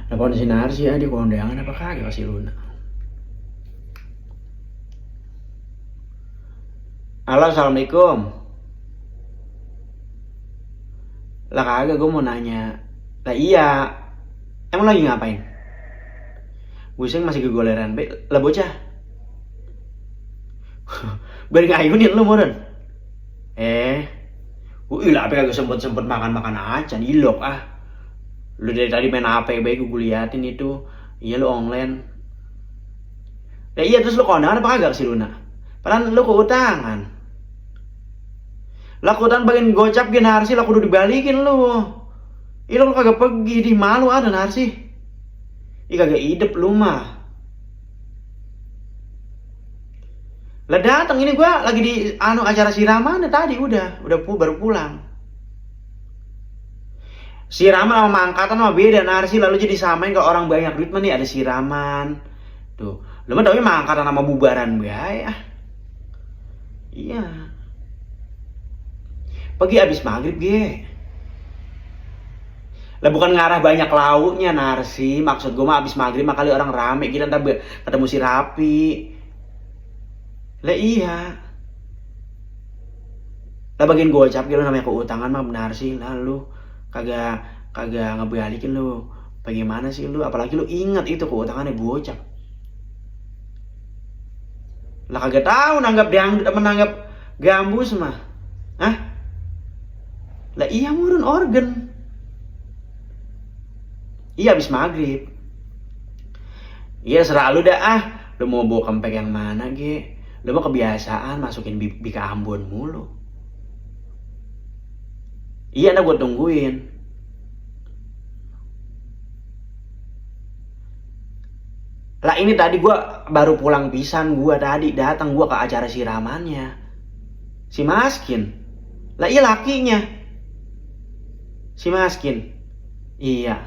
Nelfon si Narsi di kondangan apa kagak kasih Luna. Halo, assalamualaikum. Lah kagak, gue mau nanya. Lah iya, emang lagi ngapain? Buseng masih kegoleran, lah bocah. Biar ngayunin lu moren. Lah apa kagak sempet makan aja, ilok ah. Lu dari tadi main HP baik gue liatin itu. Iya lu online. Ya iya terus lu kondangan apa kagak sih Luna? Padahal lu keutangan. Lah keutangan bagian gocap gini Narsi lah kudu dibalikin lu. Ih lu kagak pergi di malu ada Narsi. Ih kagak hidup lu mah. Lah datang ini gua lagi di acara siraman tadi udah baru pulang. Siraman sama mangkatan mah beda Narsi, lalu jadi samain ke orang banyak duit mah nih ada siraman. Tuh, lu mah taunya mangkatan sama bubaran bae ah. Iya. Pergi abis maghrib ge. Lah bukan ngarah banyak lauknya Narsi, maksud gue mah abis maghrib mah kali orang rame kita ntar ketemu si Rapi. Lah iya. Lah bagian gocap gitu namanya keutangan mah benar sih. Lah lu kagak ngebalikin lu. Bagaimana sih lu? Apalagi lu ingat itu keutangannya gocap. Lah kagak tahu nanggap dangdut apa nanggap gambus mah. Hah? Lah iya murun organ. Iya abis maghrib. Iya serah lu dah ah. Lu mau bawa kempek yang mana ge? Lu mah kebiasaan masukin bika Ambon mulu. Iya dah gue tungguin. Lah ini tadi gue baru pulang pisan, gue tadi datang gue ke acara siramannya. Si Maskin. Lah iya lakinya. Si Maskin. Iya.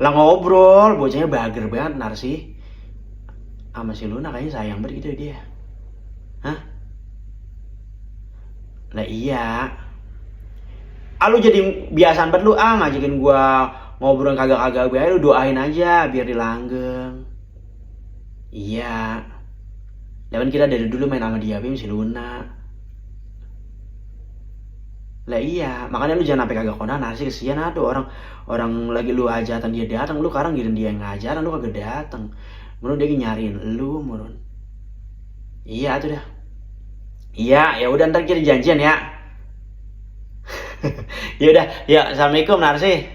Lah ngobrol, bocahnya bager banget Narsi. Sama si Luna kayaknya sayang banget gitu dia. Hah? Lah iya. Lu jadi biasaan banget lu ngajakin gua ngobrol kagak-kagak bae, lu doain aja biar dilanggeng. Iya. Jangan kita dari dulu main sama dia si Luna. Lah iya, makanya lu jangan sampai kagak kondangan Narsi, kesian aduh orang lagi lu hajatan dia datang, lu sekarang giring dia ngajaran lu kagak datang. Menurut dia nyariin lu menurut. Iya tuh dah. Iya, ya udah ntar kita janjian ya. Ya udah, ya assalamualaikum Narsi.